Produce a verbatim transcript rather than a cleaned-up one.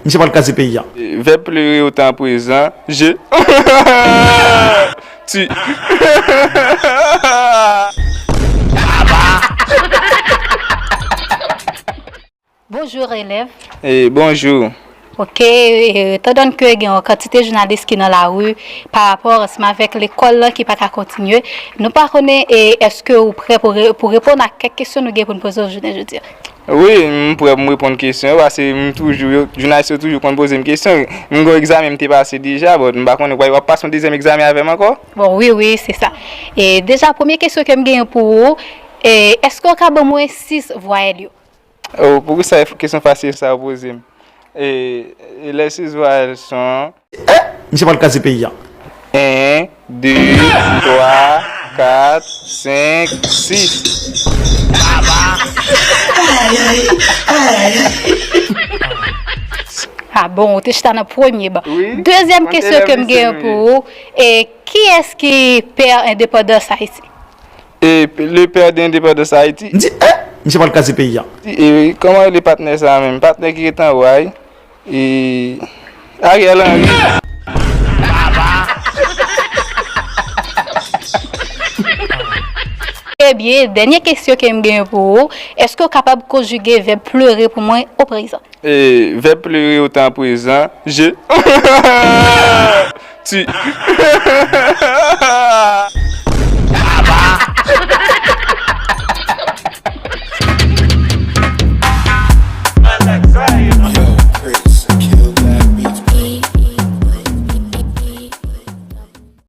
Misye pral kraze peyi a. Vèb plere o tan prezan, je. Tu. Bonjou, elèv. E, bonjou. Ok, e, etan donn ke gen yon kantite jounalis ki nan lari pa rapò ansanm avèk lekòl lan ki pa ka kontinye, nou pa konnen, e, èske ou prè pou re-, pou reponn a kèk kesyon nou gen pou n poze w jounen jodi a? Wi, m prè pou m reponn kesyon yo, paske m toujou, yo, jounalis yo toujou konn poze m kesyon. M gen yon egzamen m te pase deja, but m pa konnen w ap pase yon dezyèm egzamen avè m ankò? Bon, wi, wi, se sa. E deja, premye kesyon ke m genyen pou ou, e, èske w ka ban mwen sis vwayèl yo? Oh, poukisa kesyon fasil sa ou poze m? E, e les six voyelles sont. Eh, misye pral kraze peyi a. En, de, twa, kat, senk, sis. Ah bon, ou te chita nan premye ban. Wi, dezyèm kesyon ke m genyen pou ou, e kiyès ki pè endepandans Ayiti? E le père de l'indépendance Haïti. M di, eh, misye pral kraze peyi a. E kòman rele patnè sa menm? Patnè ki ret anwo a, wi. E Ariel Henry. Ebyen, dènye kesyon ke m genyen pou ou, èske w kapab konjige vèb plere pou mwen o prezan? E, vèb plere o tan prezan, je. Tu.